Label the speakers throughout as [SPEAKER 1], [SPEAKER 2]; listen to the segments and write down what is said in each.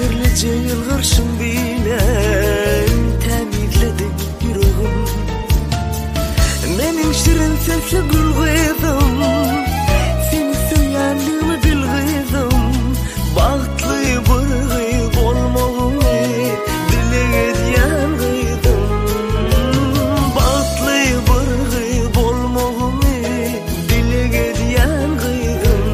[SPEAKER 1] Mähirlije ýylgyrşyň bilen tämizlediň ýüregim. Meniň şirin sesli gül gyzym, Seni söýýänligimi bil gyzym. Bagtly bir gyz bolmagyňy dileg edýän gyzym. Bagtly bir gyz bolmagyňy dileg edýän gyzym.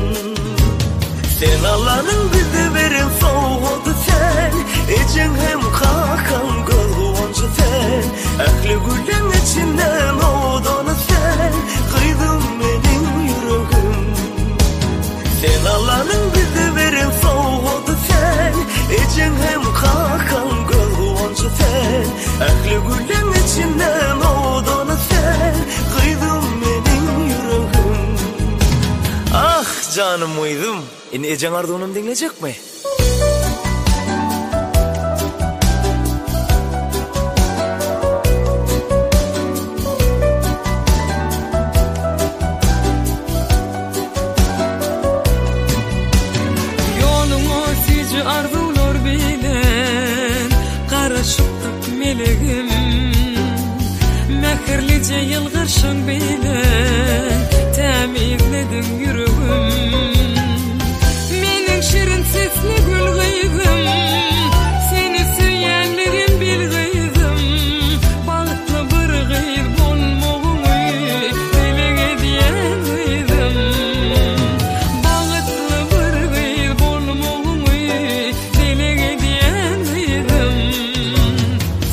[SPEAKER 1] Sen Allanyň bize beren sowgady sen, Ejeň hem kakaň göz guwanjy sen, Ähli gülleň içinden owadany sen, Gyzym meniň ýüregim. Sen Allanyň bize beren sowgady sen, Ejeň hem kakaň göz guwanjy sen, Ähli gülleň içinden owadany sen, Gyzym meniň ýüregim. Ah, janym gyzym, indi ejeň arzuwynam diňlejekmi?
[SPEAKER 2] Ýoluňa süýji arzuwlar bilen garaşypdyk melegim. Mähirlije ýylgyrşyň bilen tämizlediň ýüregim. Meniň şirin sesli gül gyzym, seni söýýänligim bil gyzym. Bagtly bir gyz bolmagyňy dileg edýän gyzym. Bagtly bir gyz bolmagyňy dileg edýän gyzym.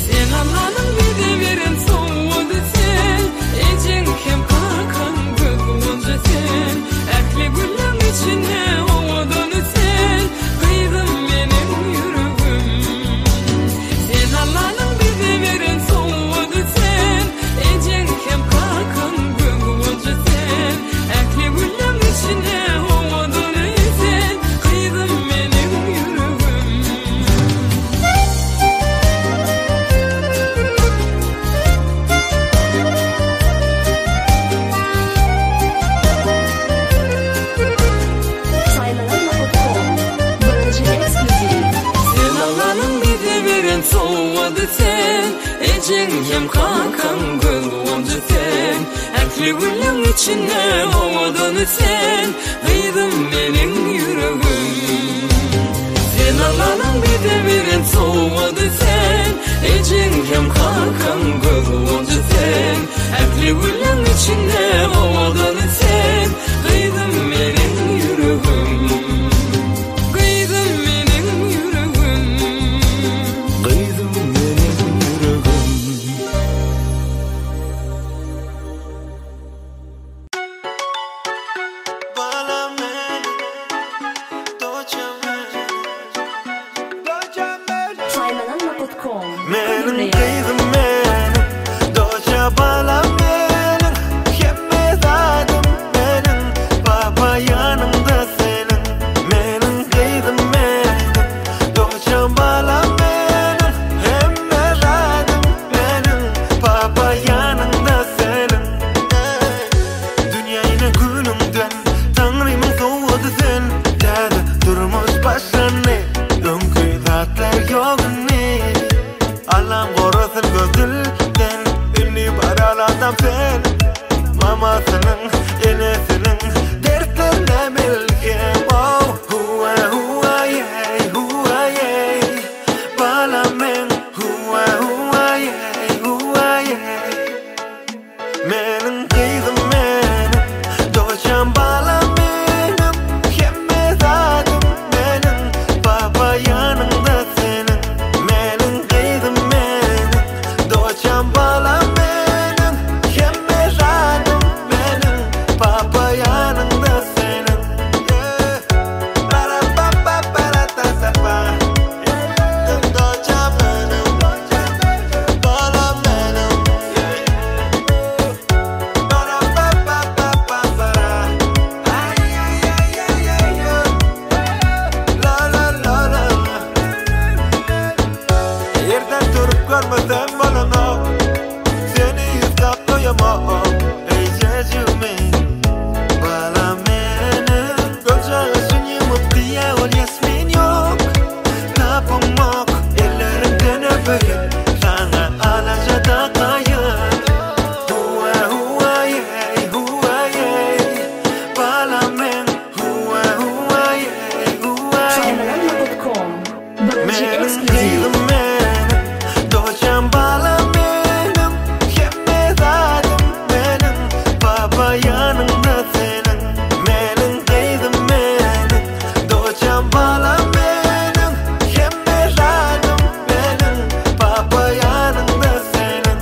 [SPEAKER 2] Sen Allanyň bize beren sowgady sen, Ejeň hem kakaň göz guwanjy sen, Ähli gülleň içinde owadany sen, Gyzym meniň ýüregim. Sen Allanyň bize beren sowgady sen, Ejeň hem kakaň göz guwanjy sen, Ähli gülleň içinde owadany sen, Gyzym meniň ýüregim.
[SPEAKER 3] Saýlanan.com Birinji ekskluziw.
[SPEAKER 2] Sen Allanyň bize beren sowgady sen, Ejeň hem kakaň göz guwanjy sen, Ähli gülleň içinde owadany sen, Gyzym meniň ýüregim. Sen Allanyň bize beren sowgady sen, Ejeň hem kakaň göz guwanjy sen, Ähli gülleň içinde owadany sen, Gyzym meniň ýüregim. Gyzym meniň ýüregim.
[SPEAKER 1] Gyzym meniň ýüregim.
[SPEAKER 3] Saýlanan.com
[SPEAKER 1] Meniň
[SPEAKER 3] hödürleýär.
[SPEAKER 1] gyzym meniň, doja balam meniň, Hemme zadym meniň, baba ýanyňda seniň. Meniň gyzym meniň, doja balam meniň, Hemme zadym meniň, baba ýanyňda seniň. Dünýä inen günüňden Taňrymyň sowgady sen. Täze durmuş başlandy, öňki zatlar ýok indi. Allam gorasyn.
[SPEAKER 3] Birinji
[SPEAKER 1] Meniň
[SPEAKER 3] ekskluziw.
[SPEAKER 1] gyzym meniň, doçam balam meniň, hemme zadym meniň, baba ýanyňda seniň. Meniň gyzym meniň, doçam balam meniň, hemme zadym meniň, baba ýanyňda seniň.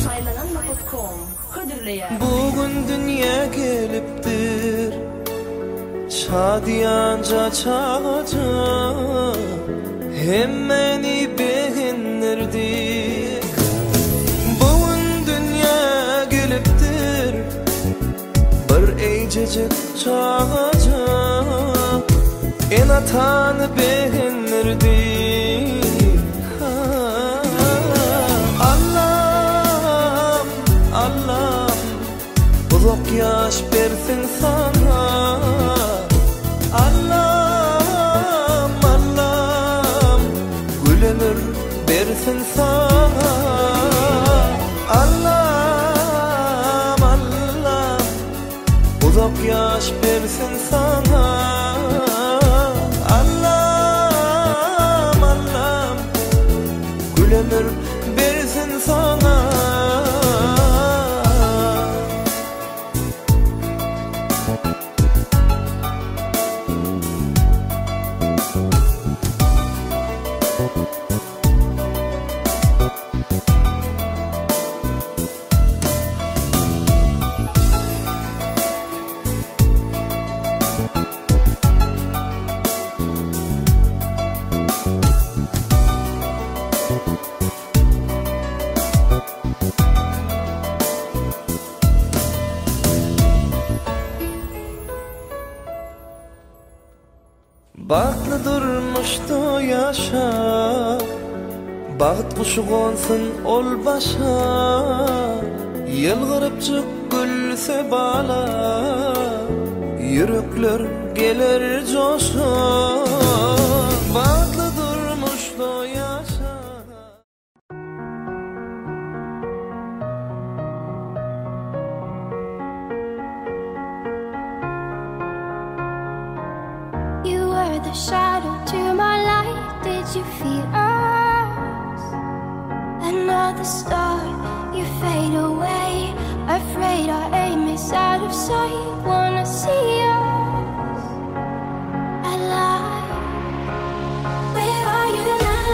[SPEAKER 3] Saýlanan.com hödürleýär.
[SPEAKER 1] Bu gün dünýä gelipdir Şadyýanja çagaja Hemmeni begendirdi. Bu gün dünýä gelipdir Bir eýjejik çagaja Ene-atany begendirdi. Allam, Allam, uzak ýaş bersin sana. Allam, Allam, gül ömür bersin sana. Allam, Allam, uzak ýaş bersin sana. Allam, Allam, gül ömür bersin sana. Bagtly durmuşda ýaşa, Bagt guşy gonsun ol başa. Ýylgyrypjyk gülse bala, Ýürekler geler joşa. Bagtly durmuşda ýaşa.
[SPEAKER 4] You were the shadow to my light. Did you feel us? Another star, you fade away. Afraid our aim is out of sight. Wanna see us alive. Where are you now?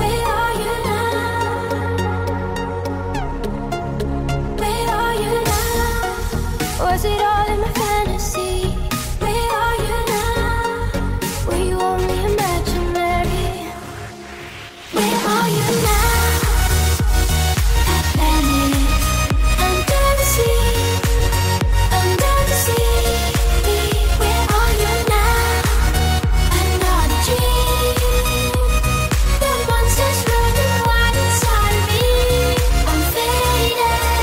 [SPEAKER 4] Where are you now? Where are you now? Was it all in my fantasy? Where are you now? Were you only imaginary? Where are you now? Atlantis, under the sea, under the sea. Where are you now? Another dream. The monsters running wild inside of me. I'm faded.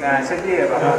[SPEAKER 5] Näçe diýýär baha?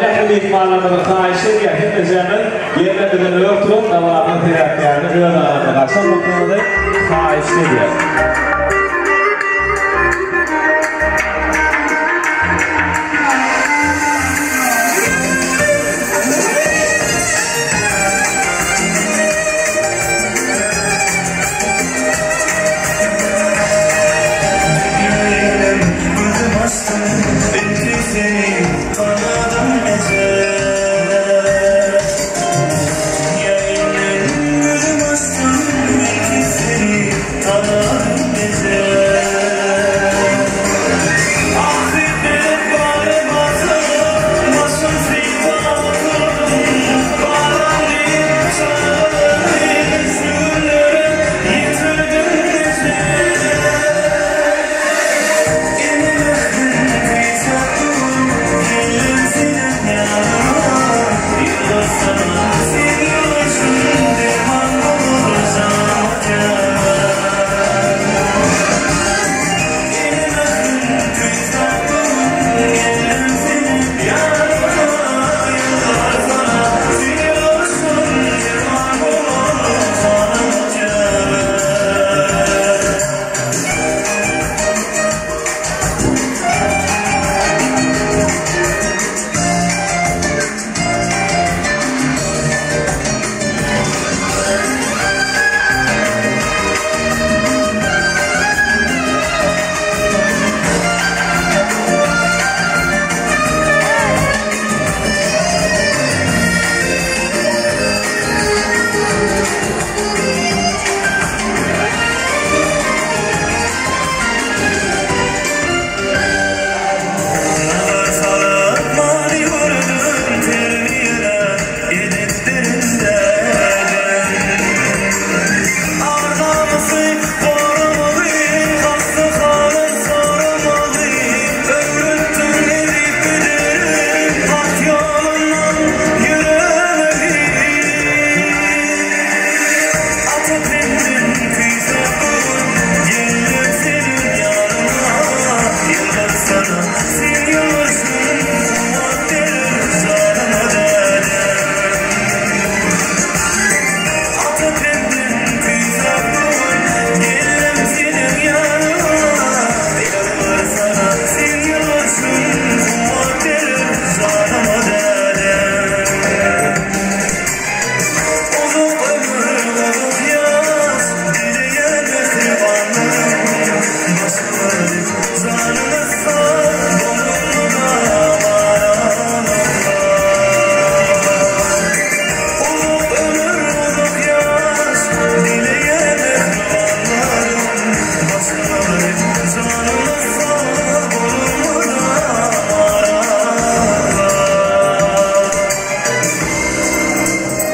[SPEAKER 5] Ähli myhmanlarymyzy haýyş edýär, hemmejämiz ýerlerimizden ör turup, dabaranyň sebäpkärini öz aramyzda garşy almaklygyňyzy haýyşt edýäris.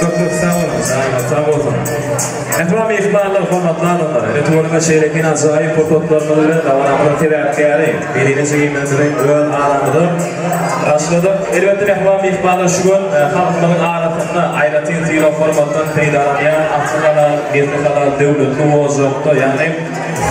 [SPEAKER 5] Köp köp sag boluň, janyňyz sag bolsun. Mähriban myhmanlar, hormatly adamlar, ine tuweleme şeýlekin ajaýyp pursatlarymyz bilen dabaramyzyň sebäpkäri Medine jigimiziň öz aramyzda garşyladyk. Elbetde mähriban myhmanlar şu gün halkymyzyň arasynda aýratyn sylag-hormatdan peýdalanýan asly halal, nesli halal, döwletli ojakda, ýagny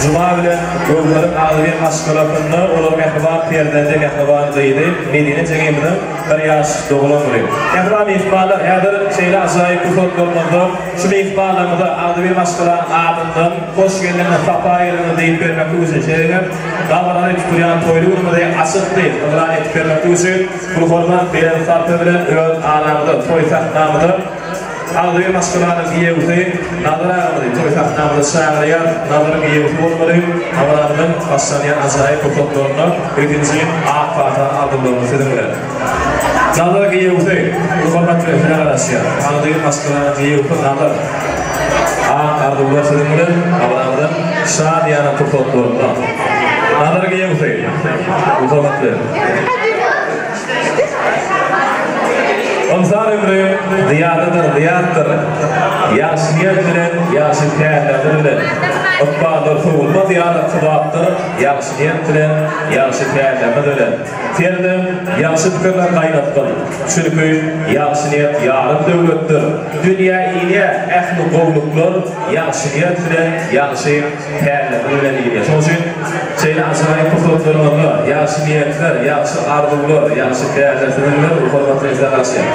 [SPEAKER 5] Juma bilen Göwheriň agzybir maşgalasynda olaryň mähriban perzendi, mähriban gyzy Medine jigimiziň Bir ýaş doglan güni. Mähriban myhmanlar, häzir şeýle ajaýyp pursatlarymyzda şu myhmanlarymyza agzybir maşgalanyň adyndan hoş geldiňiz, sapa geldiňiz diýip bermeklik üçin, şeýle hem dabaraly tutulýan toýly günümizi açyk diýip yglan edip bermeklik üçin uly hormat, belent sarpa bilen öz aramyza, toý sahnamyza Agzybir maşgalanyň giýewsi Nazar agamyzy toý sahnamyza çagyrýas. Nazaryň giýewsi bolmaly. Dabaramyzyň başlanýan ajaýyp pursatlarynda ilkinji ak pata arzuwlarymyz siziň bilen. Nazar giýewsi, uly hormat bilen size garaşýar. Agzybir maşgalanyň giýewsi Nazar. Ak arzuwlar siziň bilen dabaramyzyň şadyýana pursatlarynda. Nazar giýewsi, uly hormat bilen. Ynsan ömri zyýadadyr, zyýatdyr. Ýagşy niýet bilen, ýagşy tärlerden bilen. Ykballar. sowulmaz ýaly kybapdyr, ýagşy niýet bilen, ýagşy pällerimiz bilen. Senden ýagşy pikirler gaýnatgyn, çünki ýagşy niýet ýarym döwletdir. Dünýä inýän ähli gowluklar ýagşy niýet bilen, ýagşy pällerimiz bilen inýär. Şonuň üçin şeýle ajaýyp pursatlaryňyzda ýagşy niýetler, ýagşy arzuwlar, ýagşy päller siziň bilen uly hormat bilen size garaşýar.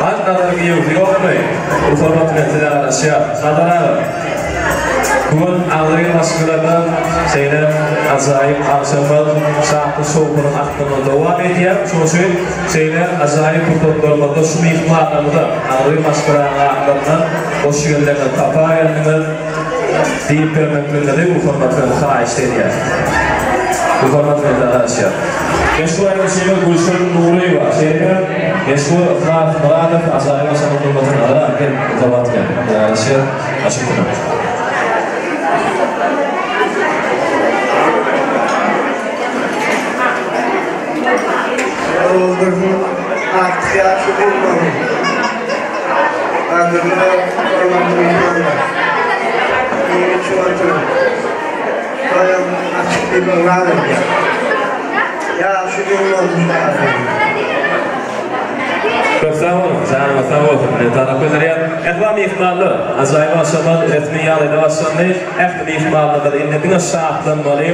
[SPEAKER 5] Hany Nazaryň giýewsi ýokmy? Uly hormat bilen size garaşýar. Nazar aga. Bu gün agzybir maşgalada şeýle ajaýyp agşamyz şatlyk-şowhunyň astynda dowam edýär. Şonuň üçin şeýle ajaýyp pursatlarymyzda şu myhmanlarymyza agzybir maşgalanyň atlaryndan hoş geldiňiz, sapa geldiňiz diýip bermekligiňizi uly hormat bilen haýyşt edýäris. Uly hormat bilen size garaşýarys. Meşhur aýdymçymyz Gülşirin Nuryýewa, şeýle hem meşhur Yhlas Myradow ajaýyp agşamyň gymmatyny alar, gel, uly hormat bilen size garaşýarys. Açyk günüň.
[SPEAKER 6] Doldursun artyk ýaşy bolmaly. Gadyrly we hormatly myhmanlar. Meniň üçin oturyp, toýum açyk diýip yglan edýän. Ýaşy bolmaly şahyr.
[SPEAKER 5] Köp sag boluň, janyňyz sag bolsun, minnetdarlyk bildirýän. Ähli myhmanlar, ajaýyp agşamyz resmi ýagdaýda başlandy. Ähli myhmanlarymyz indi diňe şatlanmaly,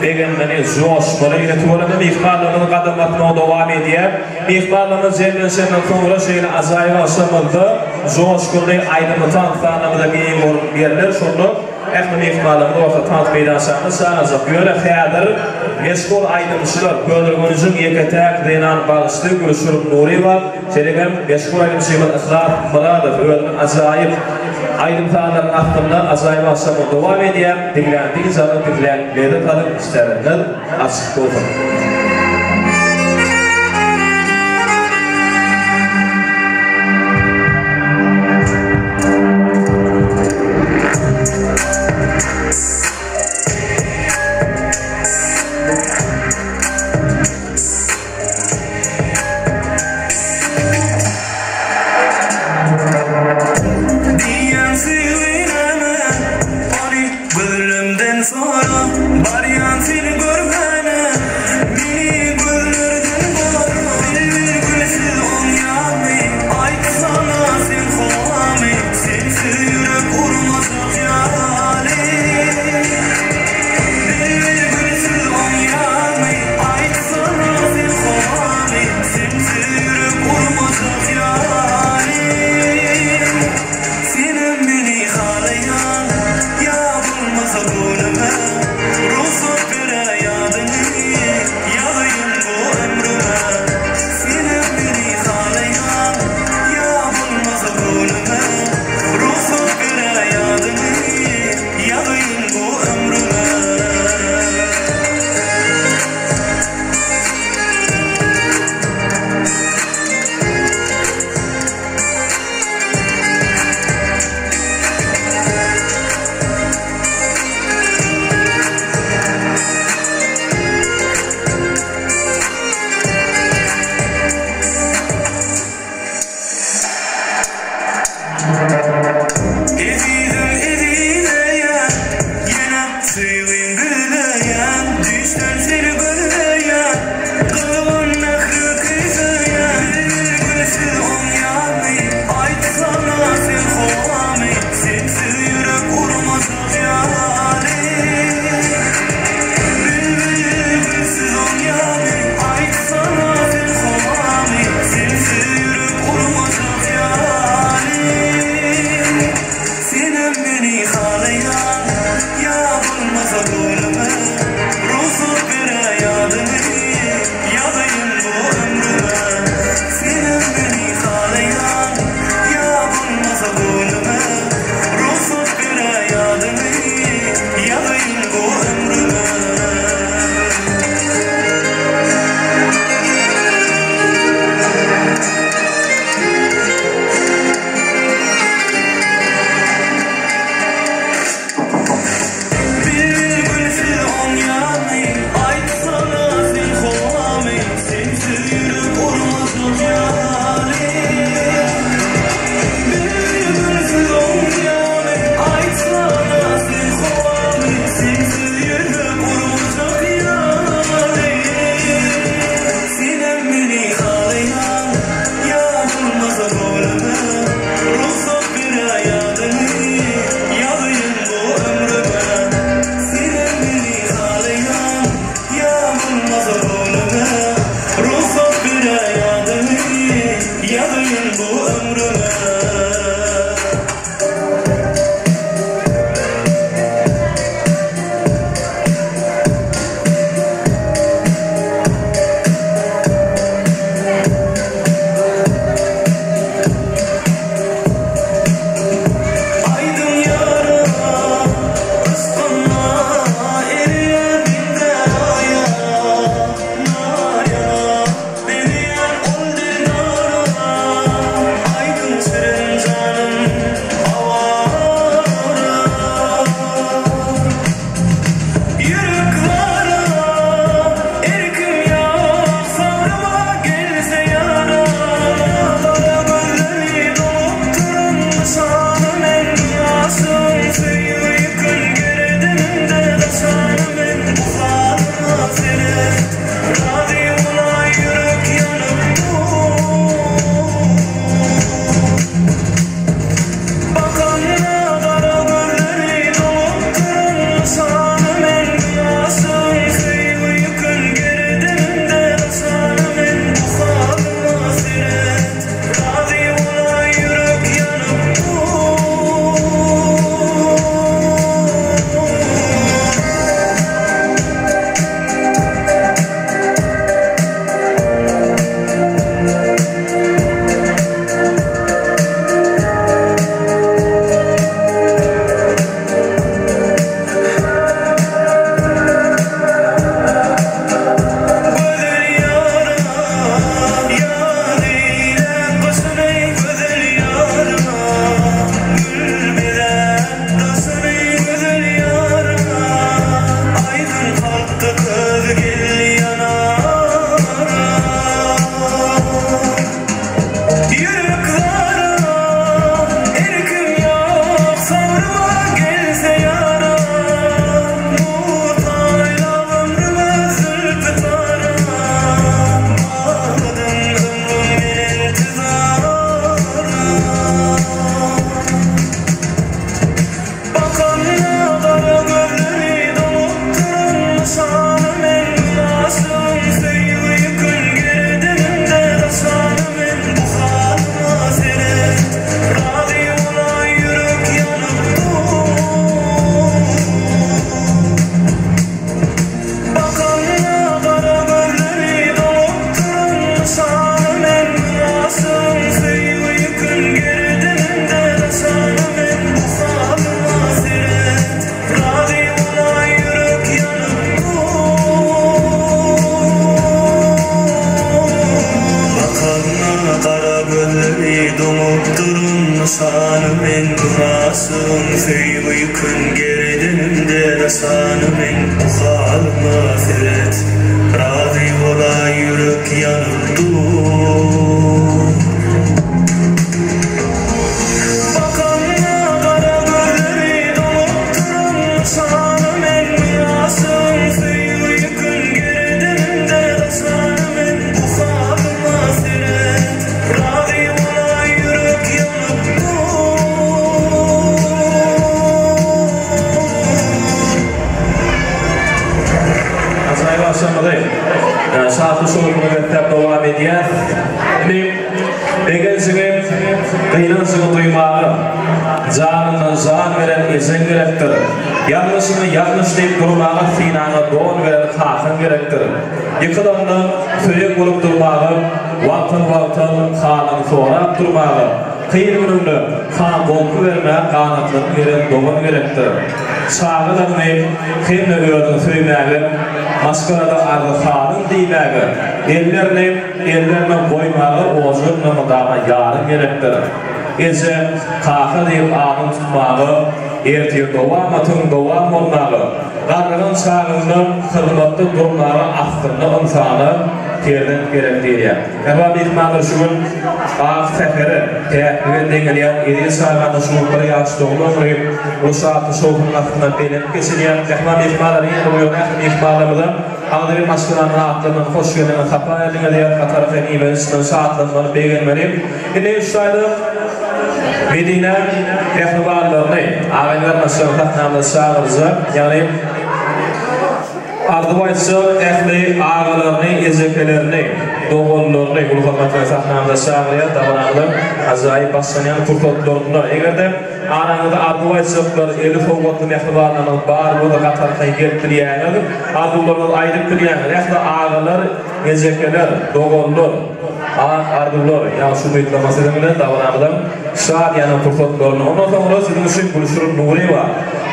[SPEAKER 5] begenmeli, joşmaly. Ine tüweleme myhmanlarymyz gadam basmagy dowam edýär. Myhmanlarymyz jemlenişenden soňra şeýle ajaýyp agşamymyzda joşgunly aýdymly tans sanlarymyza giň orun berler. Şonda Ähli myhmanlarymyz orta tans meýdançasyna çagyrjak. Ýöne häzir meşhur aýdymçylar Köneürgenjiň ýeke-täk zenan bagşysy Gülşirin Nuryýewa, şeýle hem meşhur aýdymçymyz Yhlas Myradow özüniň ajaýyp aýdym-sazlarynyň astynda ajaýyp agşamyny dowam edýär. Diňläň dynç alyň, diňläň lezzet alyň, işdäňiz açyk bolsun!
[SPEAKER 1] Diýýän söýgi näme? Ony gözlemden sora. Barýan seni görmäne. Meni gözlerden gora. Bilbil gülsüz oňýarmy? Aýtsana sen howamy? Sensiz ýürek urmajak ýaly. Bilbil gülsüz oňýarmy? Aýtsana sen howamy? Sensiz ýürek urmajak ýaly. Senem meni halaýaň, ýa bolmasa göwnüme Rugsat beräý adyňy ýazaýyn bu ömrüme. Senem meni halaýaň, ýa bolmasa göwnüme Rugsat beräý adyňy ýazaýyn bu ömrüme. daşany men bu halyma seret Razy bolaý ýürek ýanyp dur. Bakanda gara gözleri dolup duran nyşany men Ýaşyň söýgi ýükün gerdenimde daşany men Bu halyma seret Razy bolaý ýürek ýanyp dur.
[SPEAKER 5] Ajaýyp agşamyzy şatly-şowhunly besläp dowam edýäs. Indi begenjiňi, gynanjyňy duýmaga janyňdan jan beren ejeň gerekdir. Ýalňyşyňy ýalňyş diýip durmaga synaňa don beren kakaň gerekdir. Ýykylanda söýeg bolup durmaga, wagtal-wagtal halyňy sorap durmaga, kyn günüňde saňa goltgy bermäge ganatlaryny geren dogan gerekdir. Çagalaryňy hem-de özüňi söýmäge, maşgalada arzy-halyň diýmäge, ellerini ellerine goýmaga ojagyňda mydama ýaryň gerekdir. Eje, kaka diýip adyň tutmaga, ertir dowamatyň dowam bolmaga, garragan çagyňda hyzmatda durmaga aslynda ynsana perzent gerek diýilýär. Mähriban myhmanlar şu gün ak sähere, päklige deňelýän eziz çagany şu gün bir ýaş doglan güni uly şatlyk-şowhunyň astynda belent geçirýär. Mähriban myhmanlar ýene bir ýola ähli myhmanlarymyza agzybir maşgalanyň atlaryndan hoş geldiňiz, sapa geldiňiz diýýäris. Hatara hem iýmeli-içmeli, şatlanmaly, begenmeli. Indi şu taýda Medinäň mähribanlaryny, agayny-garyndaşlaryny sahnamyza çagyrjak, ýagny Arzuw aýtjak ähli agalaryny, ejekelerini, doganlaryny uly hormat bilen sahnamyza çagyrýar. Dabaramyzyň ajaýyp başlanýan pursatlarynda, eger-de araňyzda arzuw aýtjaklar, eli sowgatly mähribanlaryňyz bar bolsa gaty arkaýyn gelip bilýäňiz. Arzuwlaryňyzy aýdyp bilýäňiz. Ähli agalar, ejekeler, doganlar, ak arzuwlar, ýagşy umytlama siziň bilen dabaramyzyň şadyýana pursatlaryny, ondan soňra siziň üçin Gülşirin Nuryýewa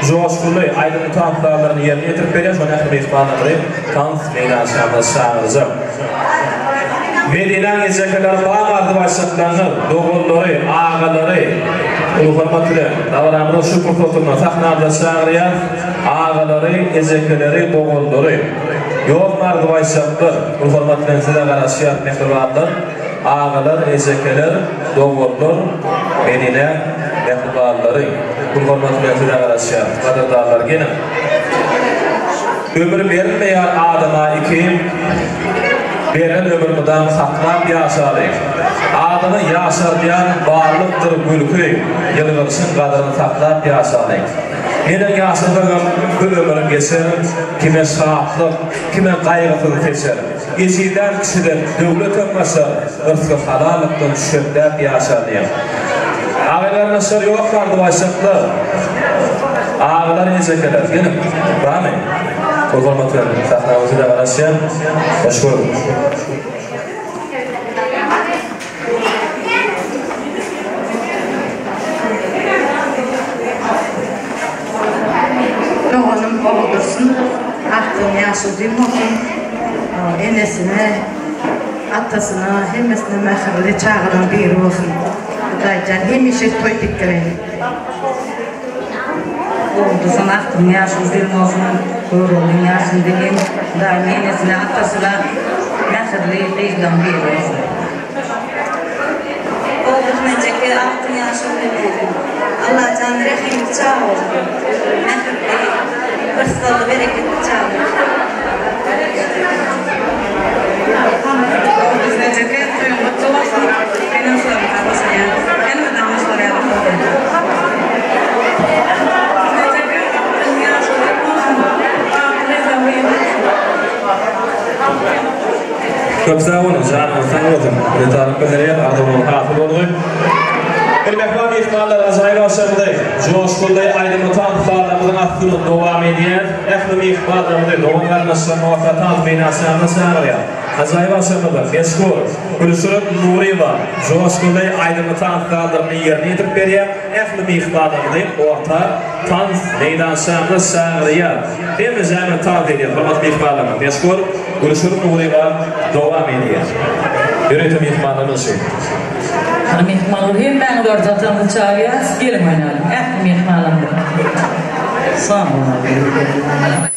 [SPEAKER 5] joşgunly aýdym tans sazlaryny ýerine ýetirip berýär, şony ähli myhmanlarymyzy tans meýdançamyza çagyrjak. Medinäň ejekeleri bar arzuw aýtjaklaryňyz, doganlary, agalary uly hormat bilen dabaramyzyň şu pursatynda sahnamyza çagyrýas. Agalary, ejekeleri, doganlary. Ýokmy arzuw aýtjaklar? Uly hormat bilen size garaşýas mähribanlar. Agalar, ejekeler, doganlar, Medinäň mähribanlary. Uly hormat bilen size garaşýas. Gadyrdanlar geliň. Ömür berilmeýär adama iki, Berlen ömür mydam saklap ýaşaly. Adamy ýaşardýan barlykdyr gülki, Ýylgyryşyň gadyryn saklap ýaşaly. Neneň ýaşasaňam bu ömüriň geçer, Kime şatlyk, kime gaýgysyny seçer. Ejizlän kişiden döwletem gaçar, Yrsgy halallykdan çöpläp ýaşar diýen. Agay-garyndaşlar ýok bardy başaklar. Agalar ejekeler geliň. Barmy? Uly hormat bilen sahnamyza size garaşýan. Hoş gördük.
[SPEAKER 7] Doganym Oguldursun agtygyň ýaşy uzyn bolsun. Enesine, atasyna, hemmesine mähirli çagalaň biri bolsun. Hudaýjan hemişe toý dikdireýin. Oguldursun agtygyň ýaşy uzyn bolsun. Göroglyň ýaşyny deňin. Hudaýyň enesine, atasyna mähirli gyzlaň biri bolsun.
[SPEAKER 8] Ogluň ejeke agtyň ýaşy uzyn bolsun. Allajan rehimli çaga bolsun. Mähirli, yrsgally bereketli çaga bolsun.
[SPEAKER 9] Ogluň ejeke toýuň gutly bolsun. Menem şularka goşulýan. Elmydama şular ýaly bolsun. Ogluň ejeke agtyň ýaşy uzyn bolsun. Bagtly gyzlaň biri bolsun.
[SPEAKER 5] Köp sag boluň, janyňyz sag bolsun. Minnetdarlyk bildirýän, arzuwlaryň hasyl bolgy. Indi mähriban myhmanlar, ajaýyp agşamyzy joşgunly aýdymly tans sazlarymyzyň astynda dowam edýäs. Ähli myhmanlarymyzy, dogan-garyndaşlarymy orta tans meýdançamyza çagyrýas. Ajaýyp agşamyzda meşhur Gülşirin Nuryýewa joşgunly aýdymly tans sazlaryny ýerine ýetirip berýär. Ähli myhmanlarymyzy orta tans meýdançamyza çagyrýas. Hemmejämiz tans edýäs, hormatly myhmanlarymyz. Meşhur Gülşirin Nuryýewa dowam edýär. Ýörite myhmanlarymyz üçin.
[SPEAKER 9] Hany myhmanlar hemmäňizi orta tansa çagyrýas, geliň oýnalyň ähli myhmanlarymyzy.
[SPEAKER 7] Sag boluň.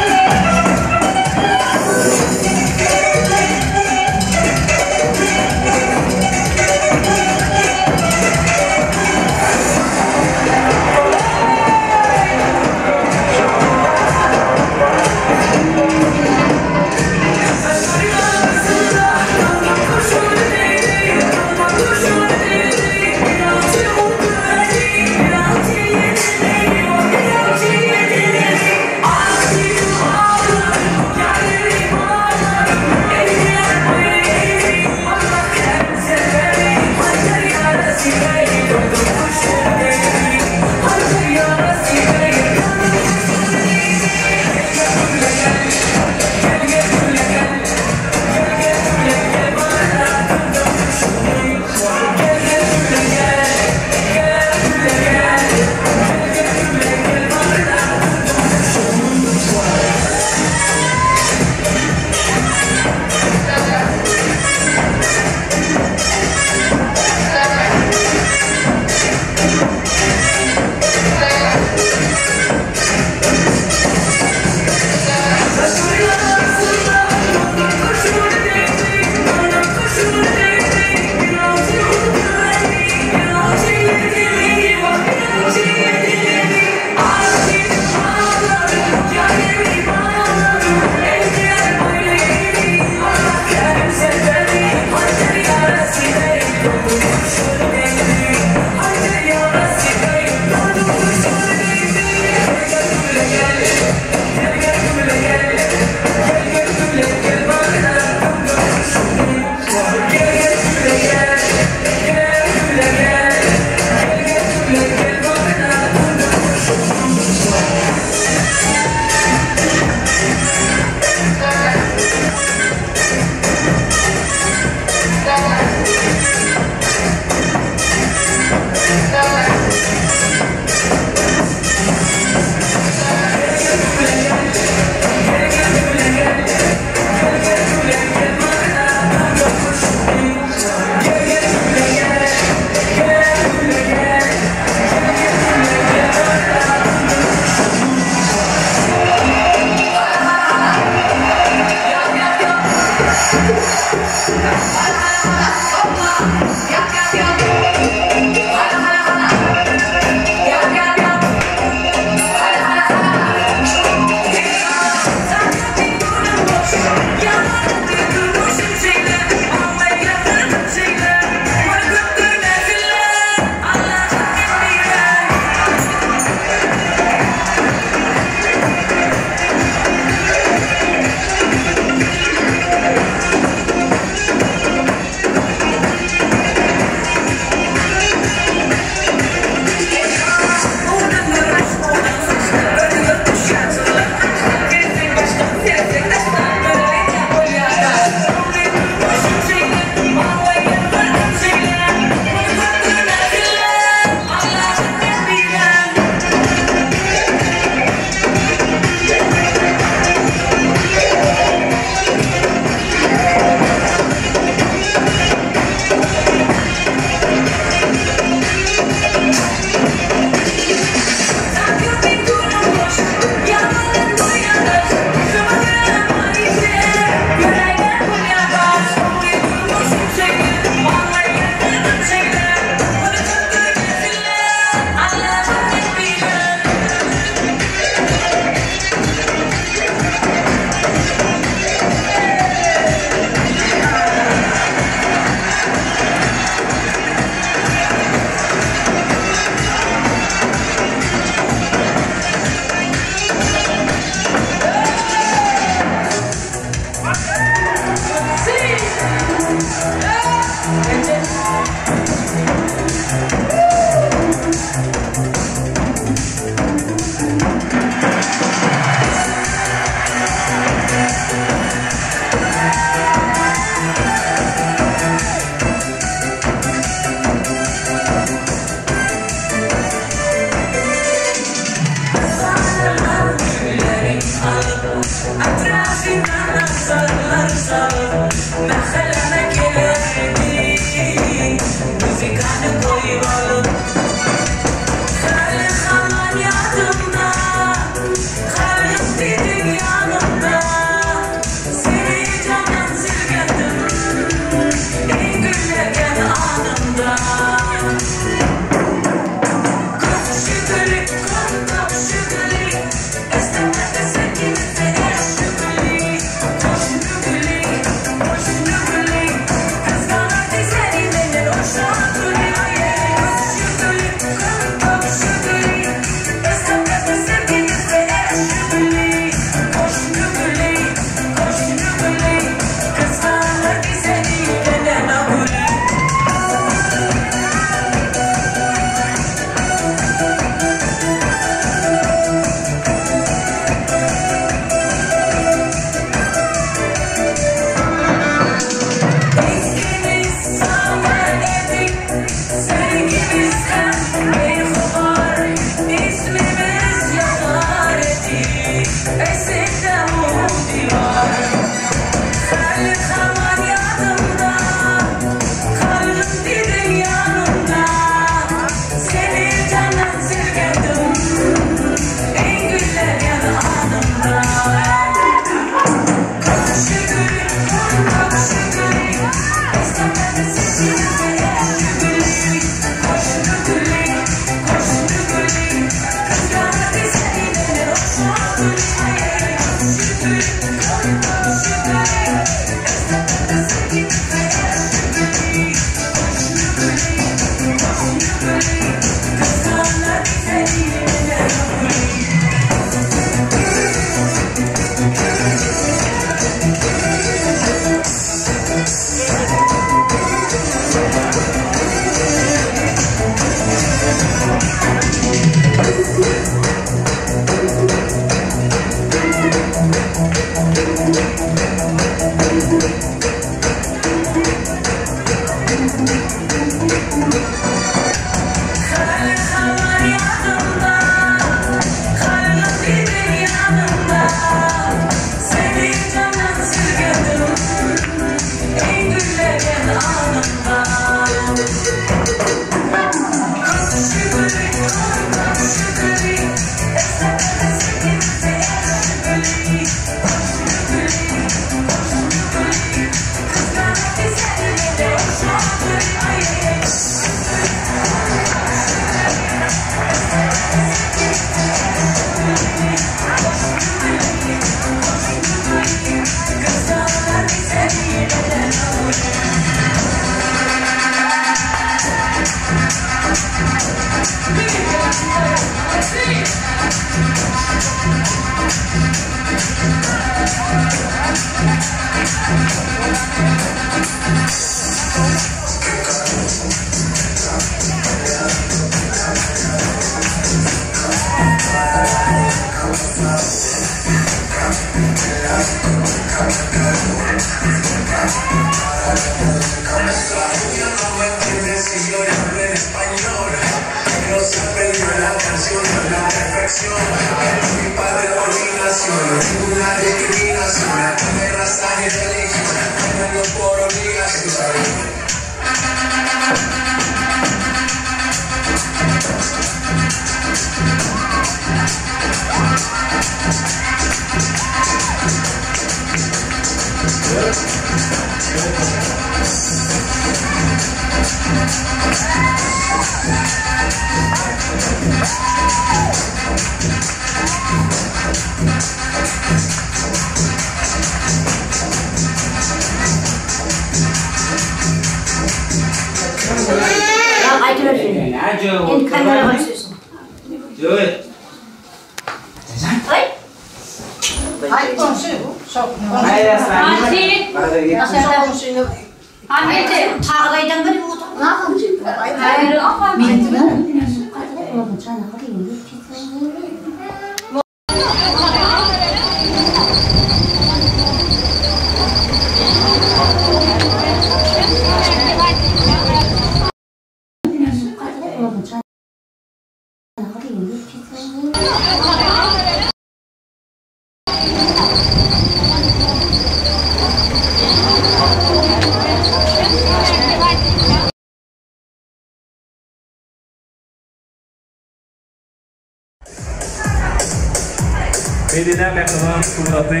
[SPEAKER 5] Medine mähriban suraty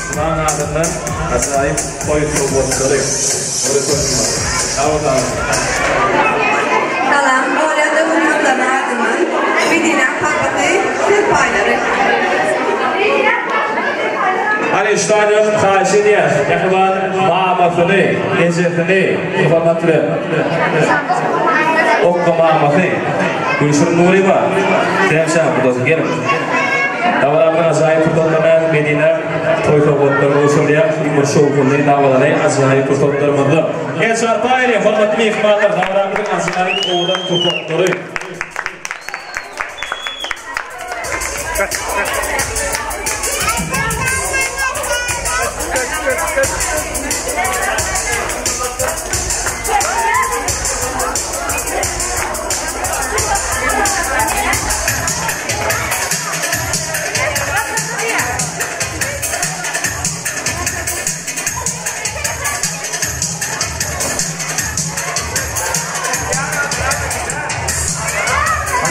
[SPEAKER 5] Hudaň adyndan ajaýyp toý sowgatlary.
[SPEAKER 8] Salam, Olýa döwletlarynyň adyndan Medinäň kakasy serpaýlary.
[SPEAKER 5] Hany ştaýdan haýyş edýäs, mähriban mamasyny, ejesini hormat bilen. Okga mamasy Gülşirin Nuryýewa, Sämşa gudasy gelin. Dabaramyzyň ajaýyp pursatlaryna Medine toý sowgatlary gowşurylýar. Iň bir şowhunly, dabaraly, ajaýyp pursatlarymyzda. El çarpaýly, hormatly myhmanlar, dabaramyzyň ajaýyp owadan pursatlary.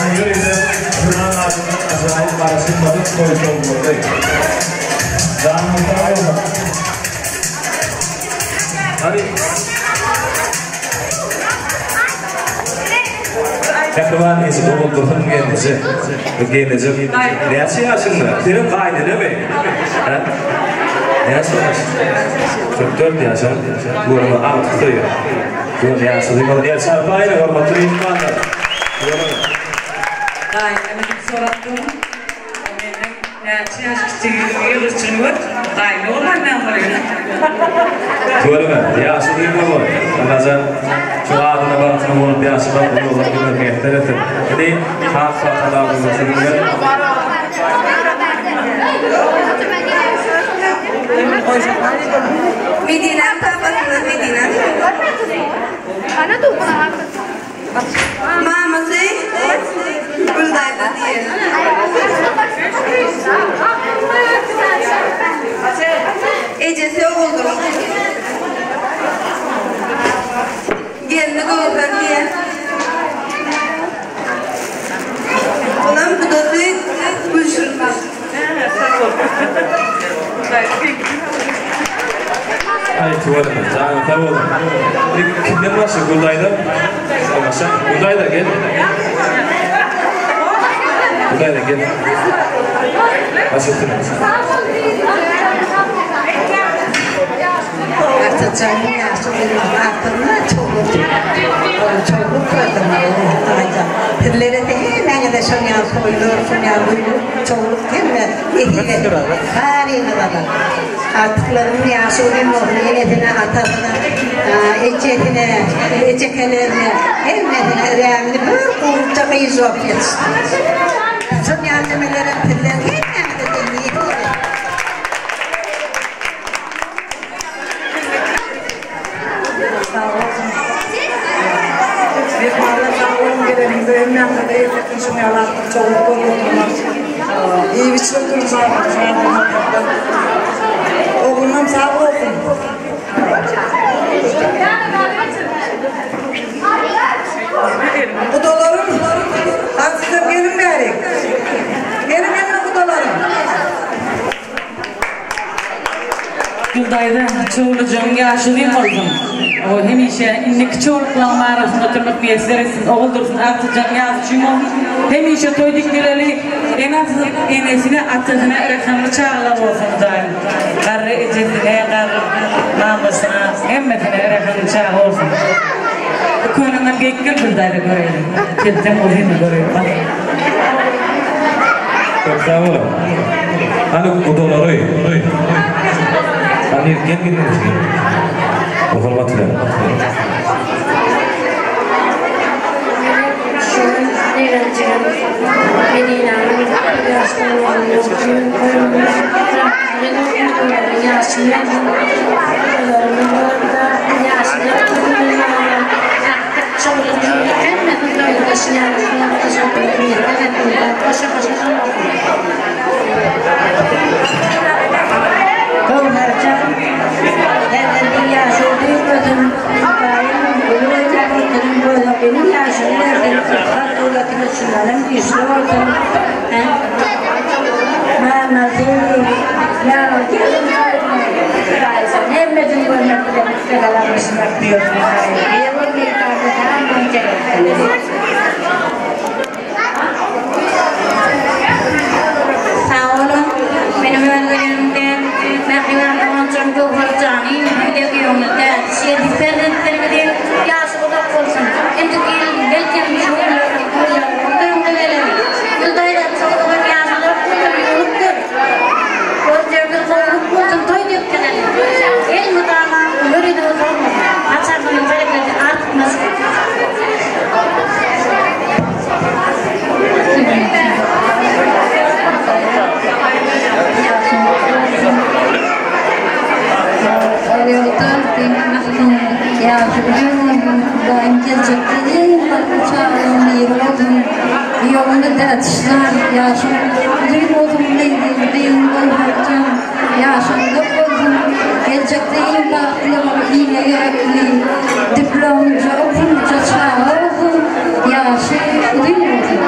[SPEAKER 5] Ana ýörite Junan adyndan ajaýyp garaşylmadyk toý sowgady. Janyňyz sag bolsun. Hany. Mähriban eje Oguldursun gelneje. Bu gelneje näçe ýaşyňda? Seniň gaýynenemi? Hä? Näçe ýaşyňda? 44 ýaşa. Görme agtyk söýýär. Gör ýaşyny maňa el çarpaýyň hormatly myhmanlar.
[SPEAKER 9] Gaýynenemi diýip sorap durun. O menden.
[SPEAKER 7] Näçe ýaş kiçijigini ýylgyrçyny gör, gaýyn oglan näme bolýar?
[SPEAKER 5] Tüweleme, ýaşy uzyn bolsun. Allajan şu adyna bagtyna bolup ýaşamak uzak uzak ömür miýesser etsin. Indi has bagtly arzuwlar siziň bilen.
[SPEAKER 8] Medinäň kakasyndan Medinäň Mamasy Gül daýza diýen. Ejesi Oguldursun. Gelni Göwher diýen. Olam gudasy Gülşirin.
[SPEAKER 5] Aý tüweleme, janyň sag bolsun. Indi kimden başga Gül daýza? Başa, Gül daýza gel. Gül daýza gel. Baş üstüne.
[SPEAKER 10] Artacağım ýaşy bolmagyň artygyna çowluk çowluk Sizlere-de hemmäňize şol ýaly toýlar, şol ýaly günler, çowluk hemme nesip etsin. Baryňyza-da. Artyklarymyň ýaşy uzyn bolsun, enesine, atasyna, ejesine, ejekelerine, hemmesine rämli bir gowuja gyz bolup ýetişdi. Şol ýaly nemelerem sizler hemmäňize-de nesip etsin.
[SPEAKER 7] Sag bolsun. Myhmanlar sag boluň geleniňize hemmäňize ertekin şuň ýaly artyk çowluk bolup oturmak. Iýip içip oturyň çagalardan. Oglumam sag bolsun. Gudalarym, hany sizem geliň bärik. Geliň hemme gudalarym.
[SPEAKER 11] Gül daýza, çowlujygyň ýaşy uzyn bolsun. O hemişe indiki çowluklaryň arasynda oturmak miýesser etsin. Oguldursun agtyjagyň ýaşy üçin bolsun. Hemişe toý dikdireli, enesine, atasyna rehimli çagalar bolsun Hudaýym. Garry ejesine, garry mamasyna, hemmesine rehimli çaga bolsun. Bu köneňem geýip gel Gül daýza göreýli. Kelteň uzynmy göreýli bak.
[SPEAKER 5] Köp sag boluň. Hany gudalary. Hany gel geliň. Bu hormat bilen.
[SPEAKER 10] Göwherjan, senden bir ýaşy uzyn bolsun, Hudaýym uly bolsun, bolsun, gözekliniň ýaşyny bersin, ykbal döwletine çynaryň güýçli bolsun. Mamasy, Hemmesini görmek bilen
[SPEAKER 12] Sag boluň, meniň öz gelenimde mähriban doganjygym Göwher jany hem-de öýüňizde şeýdip perzentleriňiziň ýaşy uzak bolsun. Indiki ýyl belkem şu günler öňde geler. Gül daýza çowlugyň ýaşy uzak bolsun, ýüwrükdir. Gözleriňiz gowulyk bolsun, toý dökdürelim. Elmydama ömür ýüzüňiz solmasyn. Açarsynyň bereketi artykmasyn.
[SPEAKER 10] Geljekde iň bagtly, ile gerekli, diplomlyja, okuwlyja çaga bolsun, ýaşy uzyn bolsun.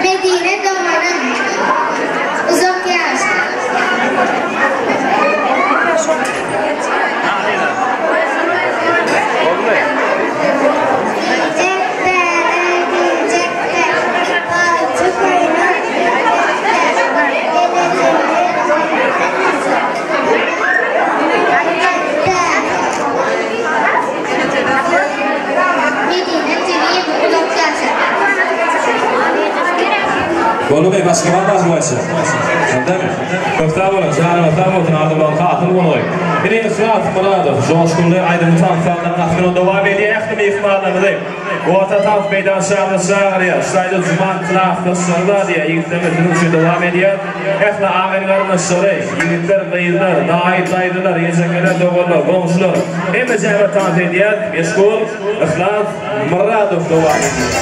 [SPEAKER 4] Medine doganym, uzak ýaşa. Geljek bäre geljek-de, Palçy köýnek geýjek-de, Medine jigim uzak ýaşa.
[SPEAKER 5] Boldumy başga barmy aýtjak? Şondamy? Köp sag boluň, janyňyz sag bolsun, arzuwlaryňyz hasyl bolgaý. Ine Yhlas Myradow joşgunly aýdym tanslarynyň astyna dowam edýär ähli myhmanlarymyzy Orta tans meýdançamyza çagyrýar. Şaýda Juman klasdaşlary bar diýýär, ýigitlerimiz siziň üçin dowam edýär. Ähli agyn garyndaşlary, ýigitler, gyzlar, daýy, daýzalar, ejekeler, doganlar, goňşular hemme jäbe tans edýär. Meşhur Yhlas Myradow dowam edýär.